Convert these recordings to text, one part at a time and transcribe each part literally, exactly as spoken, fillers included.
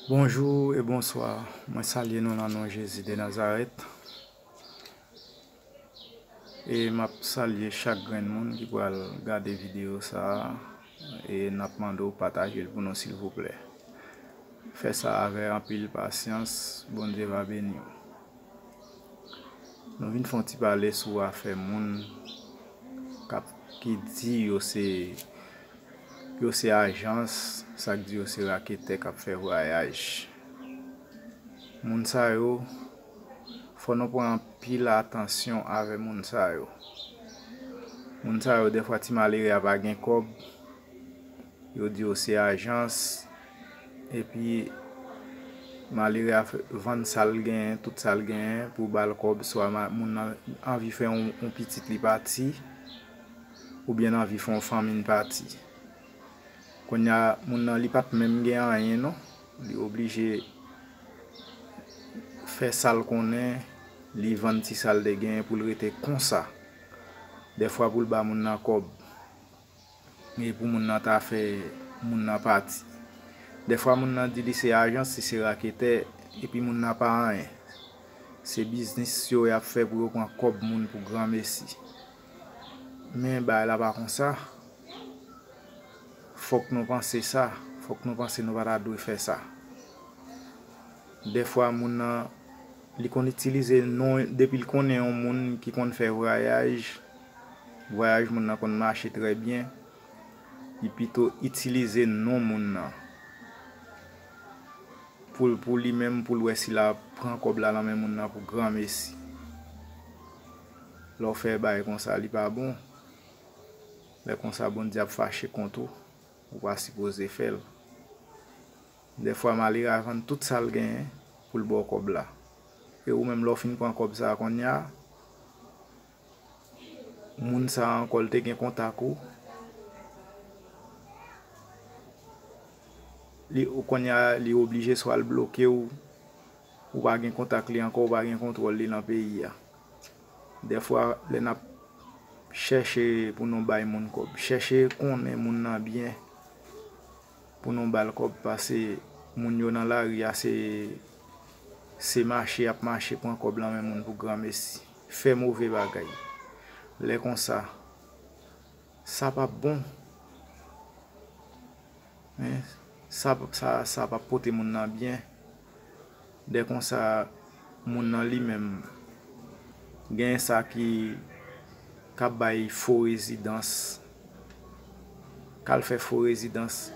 Bonjou e bonswa. Mwen salye nou nan non Jezi de Nazarèt. E m ap salye chak grenn moun ki pral gade videyo sa a. E n ap mande w pataje l pou nou, silvouplè. Fè sa avèk anpil pasyans. Bondye va beni w. Nou vin fè yon ti pale sou afè moun k ap, ki di yo se, yo se ajans, sa k di yo se raketè k ap fè vwayaj. Moun sa yo, fò nou pran anpil atansyon avè moun sa yo. Moun sa yo, dèfwa, ti malere a pa gen kòb, yo di yo se ajans, epi malere a fè, vann sa l genyen, tout sa l genyen, pou ba l kòb, swa ma-, moun nan anvi fè yon, yon pitit li pati, oubyen l anvi fè yon fanmi l pati. Kounye a, moun nan li pa t menm gen anyen non, li oblije fè sa l konnen, li vann ti sa l te genyen pou l rete konsa. Dèfwa pou l ba moun nan kòb. E pou moun nan ta fè moun nan pati. Dèfwa moun nan di li se ajans, li se raketè, epi moun nan pa anyen. Se biznis yo y ap fè pou yo pran kòb moun pou granmesi. Men bagay la pa konsa. Fòk nou panse sa. Fòk nou panse nou pa ta dwe fè sa. Dèfwa moun nan, li konn itilize non, depi l konnen yon moun ki konn fè vwayaj, vwayaj moun nan konn mache trè byen, li pito itilize non moun nan pou, pou li menm, pou l wè si l a pran kòb la nan men moun nan pou granmesi. Lè w fè bagay konsa, li pa bon. Lè konsa, Bondye ap fache kont ou. Ou pa sipoze fè l. Dèfwa, malere a vann tout sa l genyen pou l ba w kòb la. E ou menm, lè w fin pran kòb sa a kounye a, moun sa a ankò, l te gen kontak ou. Li, ou kounye a, li oblije swa l bloke w, ou pa gen kontak li ankò, ou pa gen kontwòl li nan peyi a. Dèfwa, lè n ap chèche pou nou bay moun kòb, chèche konnen moun nan byen pou nou ba l kòb, pase moun yo nan lari a, se, se mache y ap mache pran kòb lan men moun pou granmesi, fè move bagay. Lè konsa, sa p ap bon. Men, sa, sa, sa p ap pote moun nan byen. Dè konsa, moun nan li menm, gen sa ki, k ap bay fo rezidans, k al fè fo rezidans.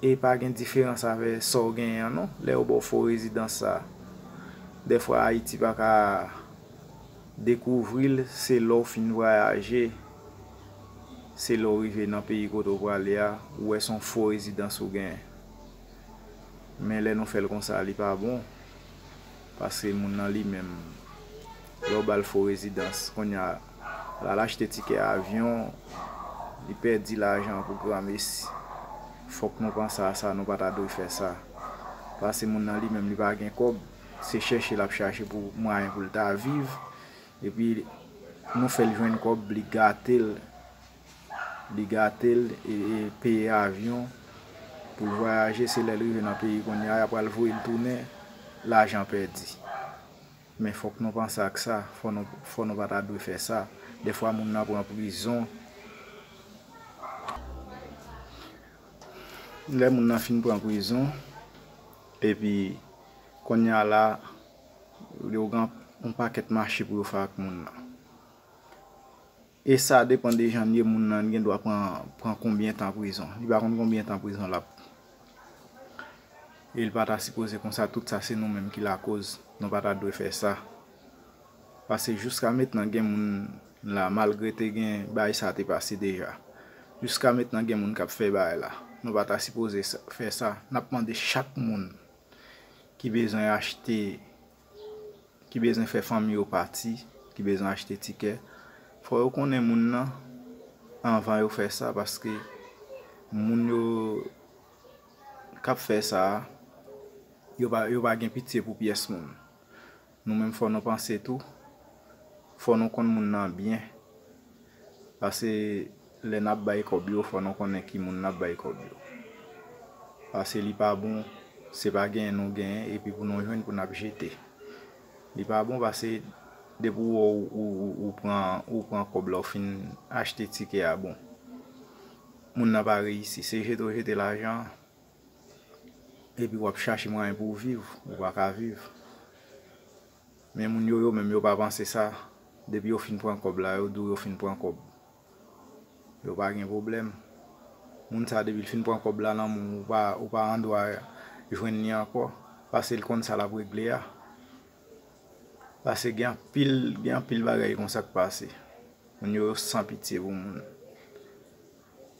E pa gen diferans avè sa w genyen an non, lè yo ba w fo rezidans sa. Dèfwa Ayiti pa ka dekouvri l, se lè w fin vwayaje, se lè w rive nan peyi kote w prale a, ou wè se yon fo rezidans ou genyen. Men lè nou fè l konsa, li pa bon. Paske moun nan li menm, lè w ba l fo rezidans, kounye a, l al achte tikè avyon, li pèdi lajan pou granmesi. Fòk nou panse a sa, nou pa ta dwe fè sa. Paske moun nan li menm, li pa gen kòb, se chèche l ap chache pou mwayen pou l ta viv. Epi nou fè l jwenn kòb, li gate l, li gate l, e, e peye avyon pou l vwayaje, se lè l rive nan peyi kounye a, y a pral voye l tounen, lajan pèdi. Men fòk nou panse ak sa, fò nou, fò nou pa ta dwe fè sa. Dèfwa moun nan pran prizon. Lè moun nan fin pran prizon, epi kounye a la, yo gen yon pakèt mache pou yo fè ak moun nan. E sa depann de jan l ye, moun nan gen dwa pran, pran konbyen tan prizon. Li pa konn konbyen tan prizon l ap. E l pa ta sipoze konsa, tout sa se nou menm ki lakoz. Nou pa ta dwe fè sa. Paske jiska mentnan gen moun la, malgre te gen bagay sa te pase deja. Jiska mentnan gen moun k ap fè bagay la. Nou pa ta sipoze sa, fè sa. N ap mande chak moun ki bezwen achte, ki bezwen fè fanmi yo pati, ki bezwen achte tikè, fò yo konnen moun nan anvan yo fè sa, paske moun yo k ap fè sa a, yo pa, yo pa gen pitye pou pyès moun. Nou menm fò nou panse tou, fò nou konn moun nan byen. Paske lè n ap bay kòb yo, fò nou konnen ki moun n ap bay kòb yo. Paske li pa bon, Se pa genyen nou genyen, epi pou nou jwenn pou n ap jete. Li pa bon, pase depi w wè ou, ou, ou, ou pran, ou pran kòb la, ou fin achte tikè a, bon. Moun nan pa reyisi. Se jete w jete lajan, epi w ap chache mwayen pou w viv, ou pa ka viv. Men moun yo, yo menm, yo pa panse sa. Depi yo fin pran kòb la, yo di w yo fin pran kòb. Yo pa gen pwoblèm. Moun sa, depi l fin pran kòb la nan men w, ou pa, ou pa andwa jwenn li ankò, pase l konn sa l ap regle a. Pase gen anpil, gen anpil bagay konsa k pase. Moun yo, yo san pitye pou moun.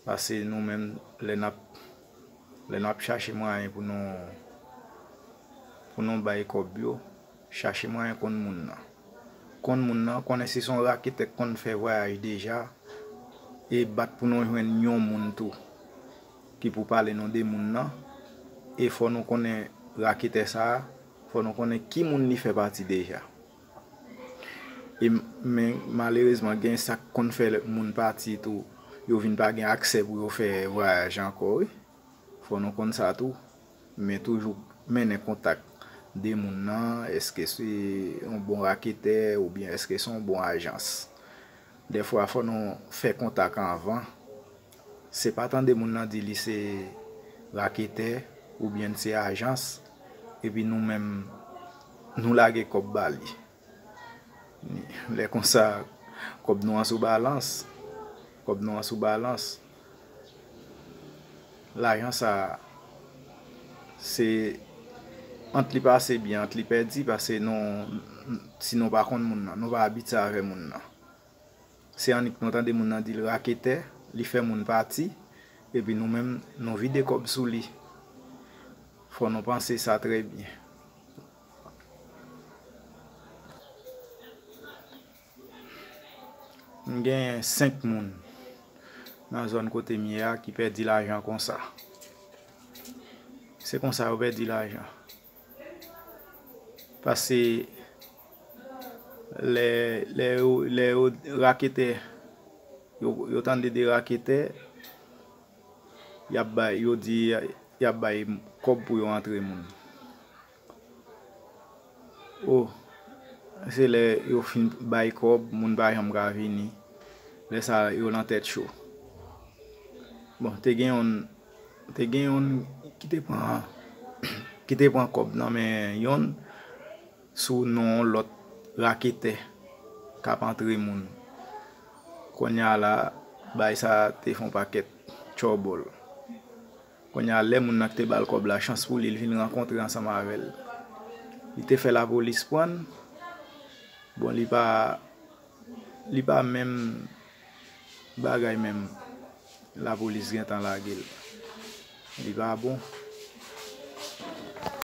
Pase nou menm, lè n ap, lè n ap chache mwayen pou nou, pou nou bay kòb yo, chache mwayen konn moun nan. Konn moun nan, konnen si se yon raketè k konn fè vwayaj deja, e bat pou nou jwenn yon moun tou ki pou pale nou de moun nan. E fò nou konnen raketè sa a, fò nou konnen ki moun li fè pati deja. E, men malerezman, gen sa k konn fè moun pati tou, yo vin pa gen aksè pou yo fè vwayaj ankò, wi. Fò nou konn sa tou. Men toujou mennen kontak de moun nan, èske se yon bon raketè oubyen èske se yon bon ajans. Dèfwa, fò nou fè kontak anvan. Se pa tande moun nan di li se raketè oubyen se ajans, epi nou menm, nou lage kòb ba li. Lè konsa, kòb nou an sou balans. Kòb nou an sou balans. Lajan sa, se ant li pase byen, ant li pèdi, pase nou, si nou pa konn moun nan, nou pa abitye avè moun nan. Se annik nou tande moun nan di l raketè, li fè moun pati, epi nou menm, nou vide kòb sou li. Fò nou panse sa trè byen. M gen senk moun nan zòn kote m ye a ki pèdi lajan konsa. Se konsa yo pèdi lajan. Pase lè, lè yo, lè yo raketè, yo, yo tande de raketè, y ap bay, yo di y ap bay kòb pou yo antre moun. O, se lè yo fin bay kòb, moun pa janm ka vini. Lè sa a, yo nan tèt cho. Bon, te gen yon, te gen yon ki te pran, ki te pran kòb nan men yon sou non yon lòt raketè k ap antre moun. Kounye a la, bay sa te fè yon pakèt tchòbòl. Kounye a, lè moun nan ki te ba l kòb la, chans pou li, li vin rankontre ansanm avè l. Li te fè lapolis pran l. Bon, li pa, li pa menm bagay menm. Lapolis gentan lage l. Li pa bon.